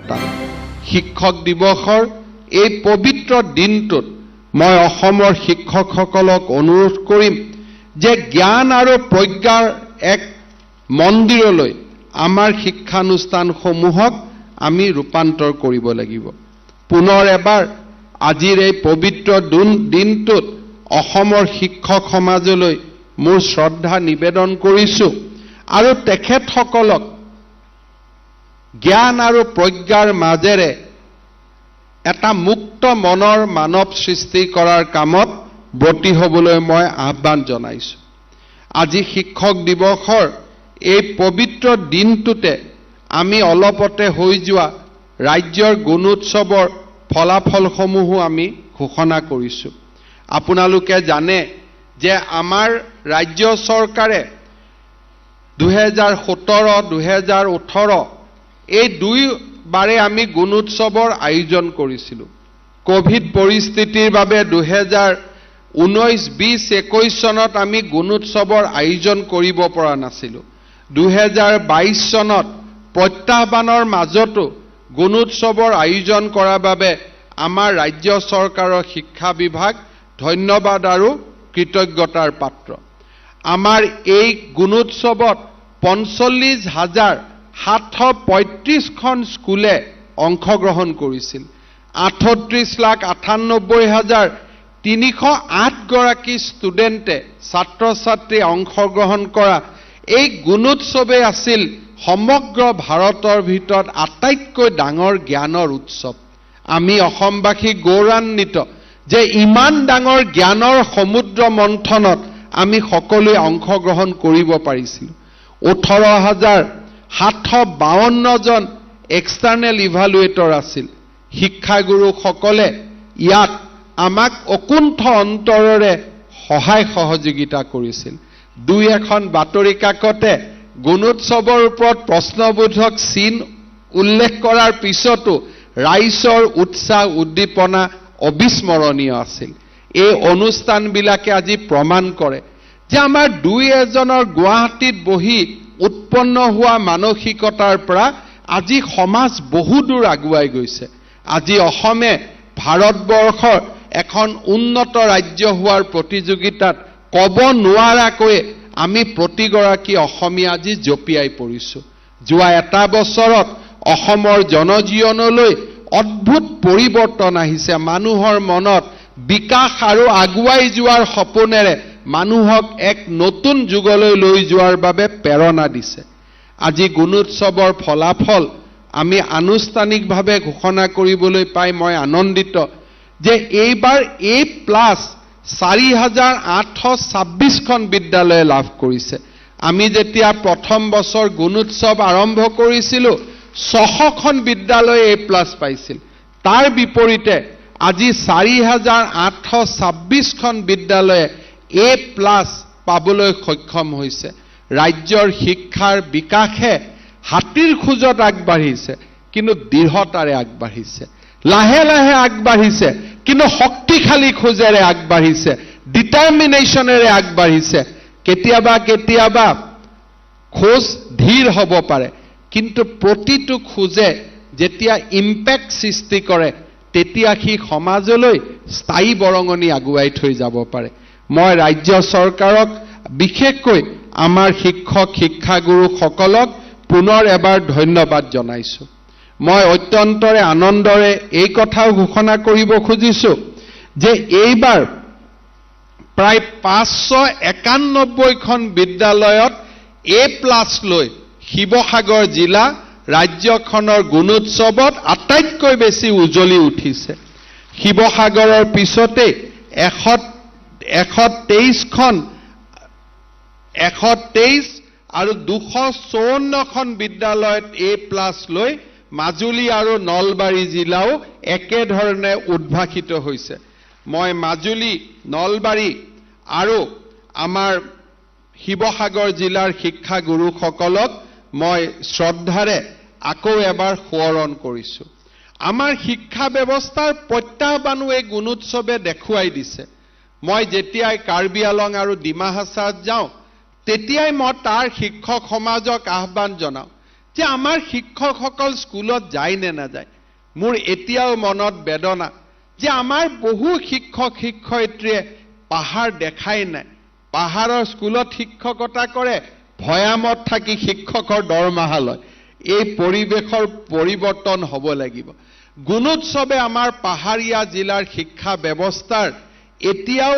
সন্তান। শিক্ষক দিৱসৰ এই পবিত্ৰ দিনটোত মই অসমৰ শিক্ষকসকলক অনুৰোধ কৰিম যে জ্ঞান আৰু প্ৰজ্ঞাৰ এক মন্দিৰলৈ আমাৰ শিক্ষানুষ্ঠানসমূহক আমি ৰূপান্তৰ কৰিব লাগিব। পুনৰ এবাৰ আজিৰ এই পবিত্ৰ দিনটোত অসমৰ শিক্ষক সমাজলৈ মোৰ শ্ৰদ্ধা নিবেদন কৰিছোঁ আৰু তেখেতসকলক জ্ঞান আৰু প্ৰজ্ঞাৰ মাজেৰে এটা মুক্ত মনৰ মানৱ সৃষ্টি কৰাৰ কামত ব্ৰতী হ'বলৈ মই আহ্বান জনাইছোঁ। আজি শিক্ষক দিৱসৰ এই পবিত্ৰ দিনটোতে আমি অলপতে হৈ যোৱা ৰাজ্যৰ গুণোৎসৱৰ ফলাফলসমূহো আমি ঘোষণা কৰিছোঁ। আপোনালোকে জানে যে আমাৰ ৰাজ্য চৰকাৰে 2017, 2018 এই দুইবাৰে আমি গুণোৎসৱৰ আয়োজন কৰিছিলোঁ। ক'ভিড পৰিস্থিতিৰ বাবে 2019, 20, 21 চনত আমি গুণোৎসৱৰ আয়োজন কৰিব পৰা নাছিলোঁ। 2022 চনত প্ৰত্যাহ্বানৰ মাজতো গুণোৎসৱৰ আয়োজন কৰাৰ বাবে আমাৰ ৰাজ্য চৰকাৰৰ শিক্ষা বিভাগ ধন্যবাদ আৰু কৃতজ্ঞতাৰ পাত্ৰ। আমাৰ এই গুণোৎসৱত 45,735খন স্কুলে অংশগ্ৰহণ কৰিছিল। 38,98,308 গৰাকী ষ্টুডেণ্টে, ছাত্ৰ ছাত্ৰীয়ে অংশগ্ৰহণ কৰা এই গুণোৎসৱেই আছিল সমগ্ৰ ভাৰতৰ ভিতৰত আটাইতকৈ ডাঙৰ জ্ঞানৰ উৎসৱ। আমি অসমবাসী গৌৰৱান্বিত যে ইমান ডাঙৰ জ্ঞানৰ সমুদ্ৰ মন্থনত আমি সকলোৱে অংশগ্ৰহণ কৰিব পাৰিছিলোঁ। 18,752জন এক্সটাৰ্নেল ইভালুৱেটৰ আছিল। শিক্ষাগুৰুসকলে ইয়াত আমাক অকুণ্ঠ অন্তৰেৰে সহায় সহযোগিতা কৰিছিল। দুই এখন বাতৰি কাকতে গুণোৎসৱৰ ওপৰত প্ৰশ্নবোধক চিন উল্লেখ কৰাৰ পিছতো ৰাইজৰ উৎসাহ উদ্দীপনা অবিস্মৰণীয় আছিল। এই অনুষ্ঠানবিলাকে আজি প্ৰমাণ কৰে যে আমাৰ দুই এজনৰ গুৱাহাটীত বহি উৎপন্ন হোৱা মানসিকতাৰ পৰা আজি সমাজ বহুদূৰ আগুৱাই গৈছে। আজি অসমে ভাৰতবৰ্ষৰ এখন উন্নত ৰাজ্য হোৱাৰ প্ৰতিযোগিতাত ক'ব নোৱাৰাকৈয়ে আমি প্ৰতিগৰাকী অসমীয়া আজি জঁপিয়াই পৰিছোঁ। যোৱা এটা বছৰত অসমৰ জনজীৱনলৈ অদ্ভুত পৰিৱৰ্তন আহিছে। মানুহৰ মনত বিকাশ আৰু আগুৱাই যোৱাৰ সপোনেৰে মানুহক এক নতুন যুগলৈ লৈ যোৱাৰ বাবে প্ৰেৰণা দিছে। আজি গুণোৎসৱৰ ফলাফল আমি আনুষ্ঠানিকভাৱে ঘোষণা কৰিবলৈ পাই মই আনন্দিত যে এইবাৰ এ প্লাছ 4826খন বিদ্যালয়ে লাভ কৰিছে। আমি যেতিয়া প্ৰথম বছৰ গুণোৎসৱ আৰম্ভ কৰিছিলোঁ, 600খন বিদ্যালয়ে এ প্লাছ পাইছিল। তাৰ বিপৰীতে আজি 4826খন বিদ্যালয়ে এ প্লাছ পাবলৈ সক্ষম হৈছে। ৰাজ্যৰ শিক্ষাৰ বিকাশে হাতীৰ খোজত আগবাঢ়িছে, কিন্তু দৃঢ়তাৰে আগবাঢ়িছে। লাহে লাহে আগবাঢ়িছে, কিন্তু শক্তিশালী খোজেৰে আগবাঢ়িছে, ডিটাৰমিনেশ্যনেৰে আগবাঢ়িছে। কেতিয়াবা কেতিয়াবা খোজ ধীৰ হ'ব পাৰে, কিন্তু প্ৰতিটো খোজে যেতিয়া ইম্পেক্ট সৃষ্টি কৰে, তেতিয়া সি সমাজলৈ স্থায়ী বৰঙণি আগুৱাই থৈ যাব পাৰে। মই ৰাজ্য চৰকাৰক, বিশেষকৈ আমাৰ শিক্ষক শিক্ষাগুৰুসকলক পুনৰ এবাৰ ধন্যবাদ জনাইছোঁ। মই অত্যন্তৰে আনন্দৰে এই কথাও ঘোষণা কৰিব খুজিছোঁ যে এইবাৰ প্ৰায় 591খন বিদ্যালয়ত এ প্লাছ লৈ শিৱসাগৰ জিলা ৰাজ্যখনৰ গুণোৎসৱত আটাইতকৈ বেছি উজ্বলি উঠিছে। শিৱসাগৰৰ পিছতেই 123খন, 123 আৰু 254খন বিদ্যালয়ত এ প্লাছ লৈ মাজুলী আৰু নলবাৰী জিলাও একেধৰণে উদ্ভাসিত হৈছে। মই মাজুলী, নলবাৰী আৰু আমাৰ শিৱসাগৰ জিলাৰ শিক্ষাগুৰুসকলক মই শ্ৰদ্ধাৰে আকৌ এবাৰ সোঁৱৰণ কৰিছোঁ। আমাৰ শিক্ষা ব্যৱস্থাৰ প্ৰত্যাহ্বানো এই গুণোৎসৱে দেখুৱাই দিছে। মই যেতিয়াই কাৰ্বি আলং আৰু ডিমা হাছাওত যাওঁ, তেতিয়াই মই তাৰ শিক্ষক সমাজক আহ্বান জনাওঁ যে যে আমাৰ শিক্ষকসকল স্কুলত যায় নে নাযায়। মোৰ এতিয়াও মনত বেদনা যে আমাৰ বহু শিক্ষক শিক্ষয়িত্ৰীয়ে পাহাৰ দেখাই নাই, পাহাৰৰ স্কুলত শিক্ষকতা কৰে, ভৈয়ামত থাকি শিক্ষকৰ দৰমহা লয়। এই পৰিৱেশৰ পৰিৱৰ্তন হ'ব লাগিব। গুণোৎসৱে আমাৰ পাহাৰীয়া জিলাৰ শিক্ষা ব্যৱস্থাৰ এতিয়াও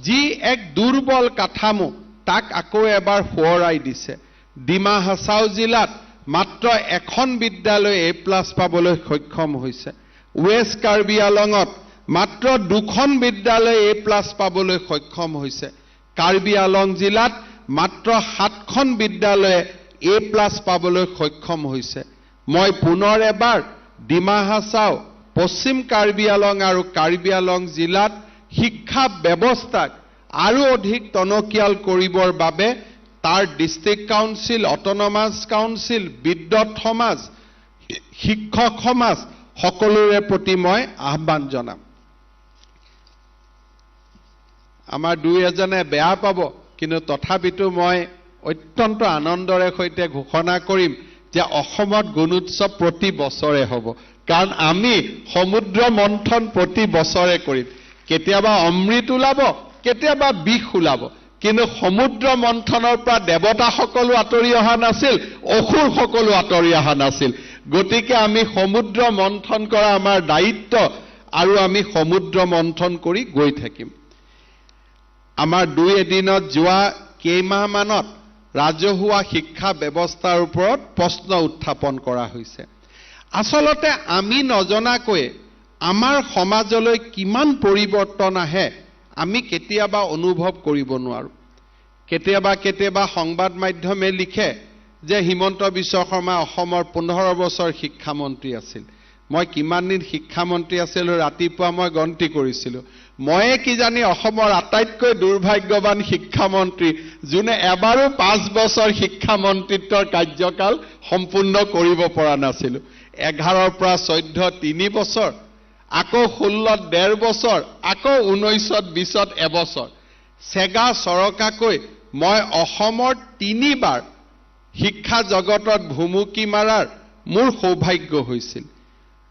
যি এক দুৰ্বল কাঠামো তাক আকৌ এবাৰ সোঁৱৰাই দিছে। ডিমা হাছাও জিলাত মাত্ৰ এখন বিদ্যালয় এ প্লাছ পাবলৈ সক্ষম হৈছে। ৱেষ্ট কাৰ্বি আলঙত মাত্ৰ দুখন বিদ্যালয় এ প্লাছ পাবলৈ সক্ষম হৈছে। কাৰ্বি আলং জিলাত মাত্ৰ 7খন বিদ্যালয়ে এ প্লাছ পাবলৈ সক্ষম হৈছে। মই পুনৰ এবাৰ ডিমা হাছাও, পশ্চিম কাৰ্বি আলং আৰু কাৰ্বি আলং জিলাত শিক্ষা ব্যৱস্থাক আৰু অধিক টনকিয়াল কৰিবৰ বাবে তাৰ ডিষ্ট্ৰিক্ট কাউন্সিল, অট'নমাছ কাউন্সিল, বিদ্যুৎ সমাজ, শিক্ষক সমাজ সকলোৰে প্ৰতি মই আহ্বান জনাম। আমাৰ দুই এজনে বেয়া পাব, কিন্তু তথাপিতো মই অত্যন্ত আনন্দৰে সৈতে ঘোষণা কৰিম যে অসমত গুণোৎসৱ প্ৰতি বছৰে হ'ব, কাৰণ আমি সমুদ্ৰ মন্থন প্ৰতি বছৰে কৰিম। কেতিয়াবা অমৃত ওলাব, কেতিয়াবা বিষ ওলাব, কিন্তু সমুদ্ৰ মন্থনৰ পৰা দেৱতাসকলো আঁতৰি অহা নাছিল, অসুৰসকলো আঁতৰি অহা নাছিল। গতিকে আমি সমুদ্ৰ মন্থন কৰা আমাৰ দায়িত্ব আৰু আমি সমুদ্ৰ মন্থন কৰি গৈ থাকিম। আমাৰ দুই এদিনত যোৱা কেইমাহমানত ৰাজহুৱা শিক্ষা ব্যৱস্থাৰ ওপৰত প্ৰশ্ন উত্থাপন কৰা হৈছে। আচলতে আমি নজনাকৈয়ে আমাৰ সমাজলৈ কিমান পৰিৱৰ্তন আহে আমি কেতিয়াবা অনুভৱ কৰিব নোৱাৰোঁ। কেতিয়াবা কেতিয়াবা সংবাদ মাধ্যমে লিখে যে হিমন্ত বিশ্ব শৰ্মা অসমৰ 15 বছৰ শিক্ষামন্ত্ৰী আছিল। মই কিমান দিন শিক্ষামন্ত্ৰী আছিলোঁ ৰাতিপুৱা মই গন্তি কৰিছিলোঁ। ময়ে কিজানি অসমৰ আটাইতকৈ দুৰ্ভাগ্যৱান শিক্ষামন্ত্ৰী, যোনে এবাৰো 5 বছৰ শিক্ষামন্ত্ৰিত্বৰ কাৰ্যকাল সম্পূৰ্ণ কৰিব পৰা নাছিলোঁ। 11ৰ পৰা 14 3 বছৰ, আকৌ 16ত 1.5 বছৰ, আকৌ 19ত 20ত এবছৰ। চেগা চৰকাকৈ মই অসমৰ 3বাৰ শিক্ষা জগতত ভুমুকি মাৰাৰ মোৰ সৌভাগ্য হৈছিল।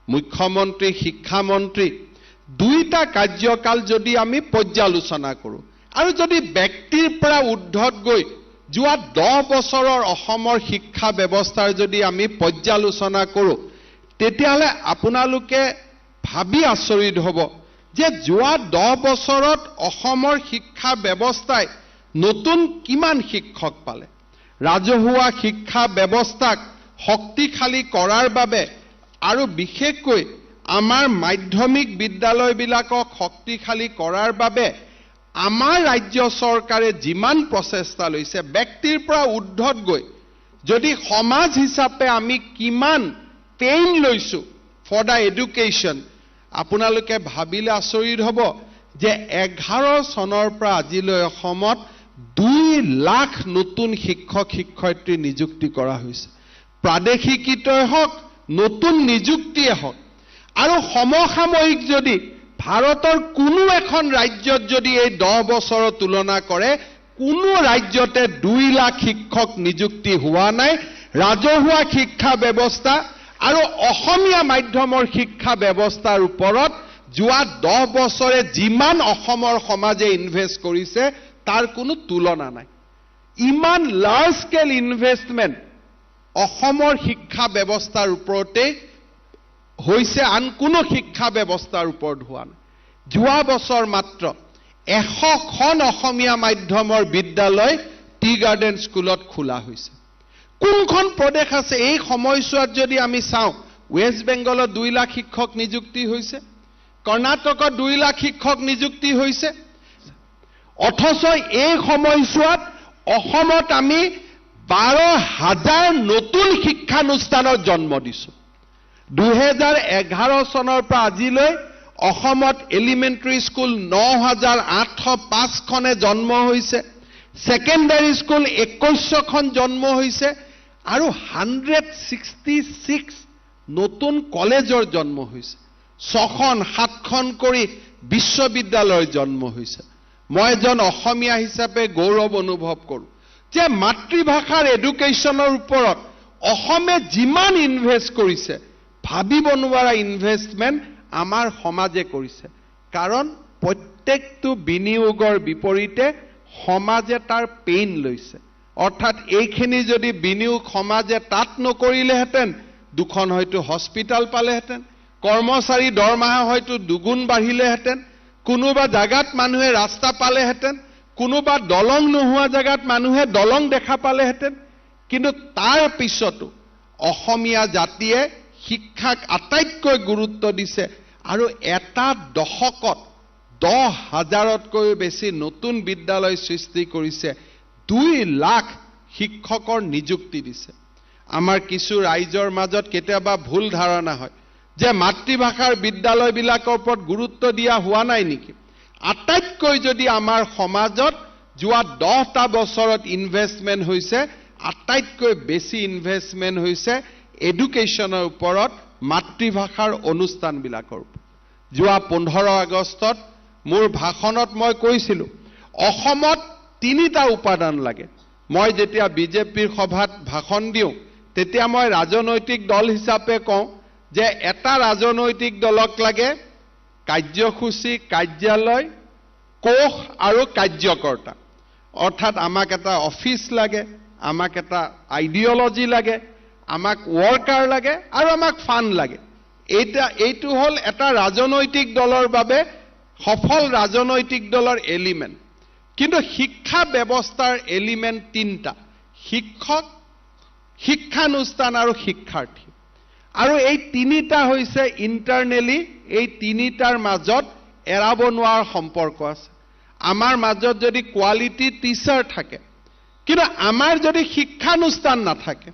মুখ্যমন্ত্ৰী, শিক্ষামন্ত্ৰী দুইটা কাৰ্যকাল যদি আমি পৰ্যালোচনা কৰোঁ আৰু যদি ব্যক্তিৰ পৰা ঊৰ্ধত গৈ যোৱা 10 বছৰৰ অসমৰ শিক্ষা ব্যৱস্থাৰ যদি আমি পৰ্যালোচনা কৰোঁ, তেতিয়াহ'লে আপোনালোকে ভাবি আচৰিত হ'ব যে যোৱা 10 বছৰত অসমৰ শিক্ষা ব্যৱস্থাই নতুন কিমান শিক্ষক পালে। ৰাজহুৱা শিক্ষা ব্যৱস্থাক শক্তিশালী কৰাৰ বাবে আৰু বিশেষকৈ আমাৰ মাধ্যমিক বিদ্যালয়বিলাকক শক্তিশালী কৰাৰ বাবে আমাৰ ৰাজ্য চৰকাৰে যিমান প্ৰচেষ্টা লৈছে, ব্যক্তিৰ পৰা ঊৰ্ধত গৈ যদি সমাজ হিচাপে আমি কিমান পেইন লৈছোঁ ফৰ the education, আপোনালোকে ভাবিলে আচৰিত হ'ব যে 11 চনৰ পৰা আজিলৈ অসমত 2 লাখ নতুন শিক্ষক শিক্ষয়িত্ৰী নিযুক্তি কৰা হৈছে। প্ৰাদেশিকৃতই হওক, নতুন নিযুক্তিয়ে হওক, আৰু সমসাময়িক যদি ভাৰতৰ কোনো এখন ৰাজ্যত যদি এই 10 বছৰৰ তুলনা কৰে, কোনো ৰাজ্যতে 2 লাখ শিক্ষক নিযুক্তি হোৱা নাই। ৰাজহুৱা শিক্ষা ব্যৱস্থা আৰু অসমীয়া মাধ্যমৰ শিক্ষা ব্যৱস্থাৰ ওপৰত যোৱা 10 বছৰে যিমান অসমৰ সমাজে ইনভেষ্ট কৰিছে তাৰ কোনো তুলনা নাই। ইমান লাৰ্জ স্কেল ইনভেষ্টমেণ্ট অসমৰ শিক্ষা ব্যৱস্থাৰ ওপৰতেই হৈছে, আন কোনো শিক্ষা ব্যৱস্থাৰ ওপৰত হোৱা নাই। যোৱা বছৰ মাত্ৰ 100খন অসমীয়া মাধ্যমৰ বিদ্যালয় টি গাৰ্ডেন স্কুলত খোলা হৈছে। কোনখন প্ৰদেশ আছে এই সময়ছোৱাত যদি আমি চাওঁ, ৱেষ্ট বেংগলত 2 লাখ শিক্ষক নিযুক্তি হৈছে, কৰ্ণাটকত 2 লাখ শিক্ষক নিযুক্তি হৈছে, অথচ এই সময়ছোৱাত অসমত আমি 12,000 নতুন শিক্ষানুষ্ঠানৰ জন্ম দিছোঁ। 2011 চনৰ পৰা আজিলৈ অসমত এলিমেণ্টাৰী স্কুল 9,805খনে জন্ম হৈছে, ছেকেণ্ডাৰী স্কুল 21খন জন্ম হৈছে আৰু 166 নতুন কলেজৰ জন্ম হৈছে, 6খন 7খন কৰি বিশ্ববিদ্যালয়ৰ জন্ম হৈছে। মই এজন অসমীয়া হিচাপে গৌৰৱ অনুভৱ কৰোঁ যে মাতৃভাষাৰ এডুকেশ্যনৰ ওপৰত অসমে যিমান ইনভেষ্ট কৰিছে, ভাবিব নোৱাৰা ইনভেষ্টমেণ্ট আমাৰ সমাজে কৰিছে। কাৰণ প্ৰত্যেকটো বিনিয়োগৰ বিপৰীতে সমাজে তাৰ পেইন লৈছে। অৰ্থাৎ এইখিনি যদি বিনিয়োগ সমাজে তাত নকৰিলেহেঁতেন, দুখন হয়তো হস্পিটেল পালেহেঁতেন, কৰ্মচাৰী দৰমহা হয়তো দুগুণ বাঢ়িলেহেঁতেন, কোনোবা জাগাত মানুহে ৰাস্তা পালেহেঁতেন, কোনোবা দলং নোহোৱা জেগাত মানুহে দলং দেখা পালেহেঁতেন। কিন্তু তাৰ পিছতো অসমীয়া জাতিয়ে শিক্ষাক আটাইতকৈ গুৰুত্ব দিছে আৰু এটা দশকত 10,000তকৈও বেছি নতুন বিদ্যালয় সৃষ্টি কৰিছে, 2 লাখ শিক্ষকৰ নিযুক্তি দিছে। আমাৰ কিছু ৰাইজৰ মাজত কেতিয়াবা ভুল ধাৰণা হয় যে মাতৃভাষাৰ বিদ্যালয়বিলাকৰ ওপৰত গুৰুত্ব দিয়া হোৱা নাই নেকি। আটাইতকৈ যদি আমাৰ সমাজত যোৱা 10টা বছৰত ইনভেষ্টমেণ্ট হৈছে, আটাইতকৈ বেছি ইনভেষ্টমেণ্ট হৈছে এডুকেশ্যনৰ ওপৰত, মাতৃভাষাৰ অনুষ্ঠানবিলাকৰ ওপৰত। যোৱা 15 আগষ্টত মোৰ ভাষণত মই কৈছিলোঁ, অসমত 3টা উপাদান লাগে। মই যেতিয়া বিজেপিৰ সভাত ভাষণ দিওঁ, তেতিয়া মই ৰাজনৈতিক দল হিচাপে কওঁ যে এটা ৰাজনৈতিক দলক লাগে কাৰ্যসূচী, কাৰ্যালয়, কোষ আৰু কাৰ্যকৰ্তা। অৰ্থাৎ আমাক এটা অফিচ লাগে, আমাক এটা আইডিঅলজি লাগে, আমাক ৱৰ্কাৰ লাগে আৰু আমাক ফাণ্ড লাগে। এইটো হ'ল এটা ৰাজনৈতিক দলৰ বাবে সফল ৰাজনৈতিক দলৰ এলিমেণ্ট। কিন্তু শিক্ষা ব্যৱস্থাৰ এলিমেণ্ট 3টা, শিক্ষক, শিক্ষানুষ্ঠান আৰু শিক্ষাৰ্থী। আৰু এই 3টা হৈছে ইণ্টাৰনেলি, এই 3টাৰ মাজত এৰাব নোৱাৰা সম্পৰ্ক আছে। আমাৰ মাজত যদি কোৱালিটি টিচাৰ থাকে, কিন্তু আমাৰ যদি শিক্ষানুষ্ঠান নাথাকে,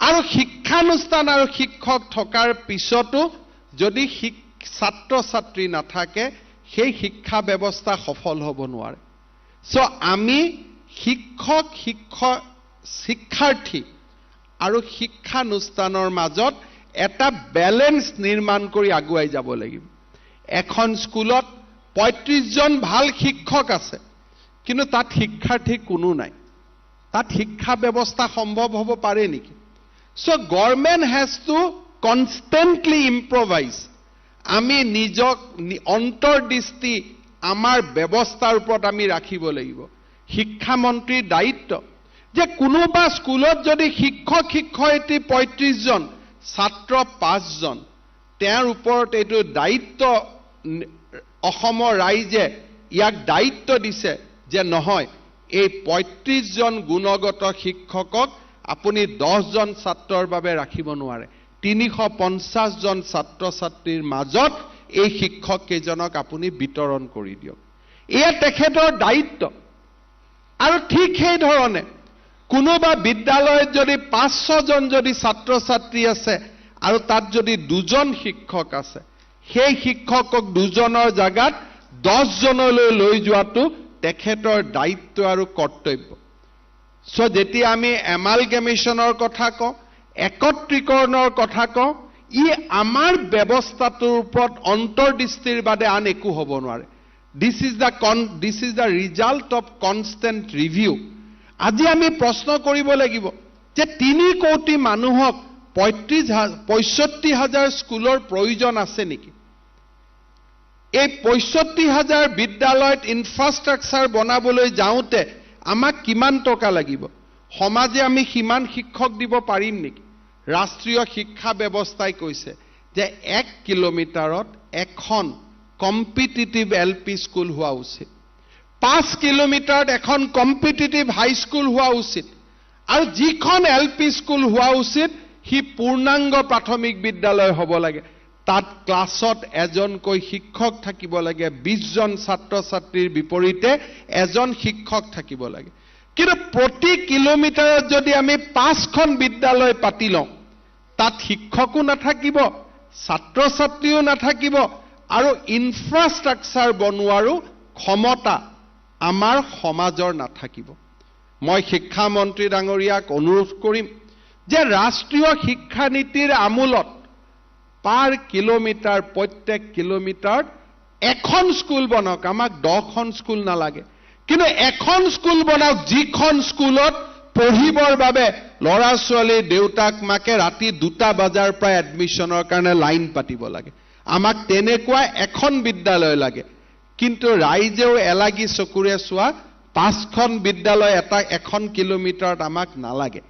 আৰু শিক্ষানুষ্ঠান আৰু শিক্ষক থকাৰ পিছতো যদি ছাত্ৰ ছাত্ৰী নাথাকে, সেই শিক্ষা ব্যৱস্থা সফল হ'ব নোৱাৰে। চ' আমি শিক্ষক, শিক্ষাৰ্থী আৰু শিক্ষানুষ্ঠানৰ মাজত এটা বেলেঞ্চ নিৰ্মাণ কৰি আগুৱাই যাব লাগিব। এখন স্কুলত 35জন ভাল শিক্ষক আছে, কিন্তু তাত শিক্ষাৰ্থী কোনো নাই, তাত শিক্ষা ব্যৱস্থা সম্ভৱ হ'ব পাৰে নেকি? So government has to constantly improvise. আমি নিজক অন্তৰ্দৃষ্টি আমাৰ ব্যৱস্থাৰ ওপৰত আমি ৰাখিব লাগিব। শিক্ষামন্ত্ৰীৰ দায়িত্ব যে কোনোবা স্কুলত যদি শিক্ষক শিক্ষয়িত্ৰী 35জন, ছাত্ৰ 5জন, তেওঁৰ ওপৰত এইটো দায়িত্ব, অসমৰ ৰাইজে ইয়াক দায়িত্ব দিছে যে নহয়, এই 35জন গুণগত শিক্ষকক আপুনি 10জন ছাত্ৰৰ বাবে ৰাখিব নোৱাৰে। 350জন ছাত্ৰ ছাত্ৰীৰ মাজত এই শিক্ষক কেইজনক আপুনি বিতৰণ কৰি দিয়ক। এয়া তেখেতৰ দায়িত্ব। আৰু ঠিক সেই ধৰণে কোনোবা বিদ্যালয়ত যদি 500জন যদি ছাত্ৰ ছাত্ৰী আছে আৰু তাত যদি 2জন শিক্ষক আছে, সেই শিক্ষকক 2জনৰ জাগাত 10জনলৈ লৈ যোৱাটো তেখেতৰ দায়িত্ব আৰু কৰ্তব্য। চ' যেতিয়া আমি এমালগেমেশ্যনৰ কথা কওঁ, একত্ৰীকৰণৰ কথা কওঁ, ই আমাৰ ব্যৱস্থাটোৰ ওপৰত অন্তৰ্দৃষ্টিৰ বাদে আন একো হ'ব নোৱাৰে। This is the result of constant review. আজি আমি প্ৰশ্ন কৰিব লাগিব যে 3 কোটি মানুহক 65,000 স্কুলৰ প্ৰয়োজন আছে নেকি? এই 65,000 বিদ্যালয়ত ইনফ্ৰাষ্ট্ৰাকচাৰ বনাবলৈ যাওঁতে আমাক কিমান টকা লাগিব? সমাজে আমি সিমান শিক্ষক দিব পাৰিম নেকি? ৰাষ্ট্ৰীয় শিক্ষা ব্যৱস্থাই কৈছে যে 1 কিলোমিটাৰত এখন কম্পিটিটিভ এল পি স্কুল হোৱা উচিত, 5 কিলোমিটাৰত এখন কম্পিটিটিভ হাইস্কুল হোৱা উচিত, আৰু যিখন এল পি স্কুল হোৱা উচিত সি পূৰ্ণাংগ প্ৰাথমিক বিদ্যালয় হ'ব লাগে। তাত ক্লাছত এজনকৈ শিক্ষক থাকিব লাগে, 20জন ছাত্ৰ ছাত্ৰীৰ বিপৰীতে এজন শিক্ষক থাকিব লাগে। কিন্তু প্ৰতি কিলোমিটাৰত যদি আমি 5খন বিদ্যালয় পাতি লওঁ, তাত শিক্ষকো নাথাকিব, ছাত্ৰ ছাত্ৰীও নাথাকিব, আৰু ইনফ্ৰাষ্ট্ৰাকচাৰ বনোৱাৰো ক্ষমতা আমাৰ সমাজৰ নাথাকিব। মই শিক্ষামন্ত্ৰী ডাঙৰীয়াক অনুৰোধ কৰিম যে ৰাষ্ট্ৰীয় শিক্ষানীতিৰ আমোলত পাৰ কিলোমিটাৰ, প্ৰত্যেক কিলোমিটাৰত এখন স্কুল বনাওক। আমাক 10খন স্কুল নালাগে, কিন্তু এখন স্কুল বনাওক যিখন স্কুলত পঢ়িবৰ বাবে ল'ৰা ছোৱালীৰ দেউতাক মাকে ৰাতি 2টা বজাৰ পৰা এডমিশ্যনৰ কাৰণে লাইন পাতিব লাগে। আমাক তেনেকুৱা এখন বিদ্যালয় লাগে। কিন্তু ৰাইজেও এলাগী চকুৰে চোৱা 5খন বিদ্যালয় এটা 1 কিলোমিটাৰত আমাক নালাগে।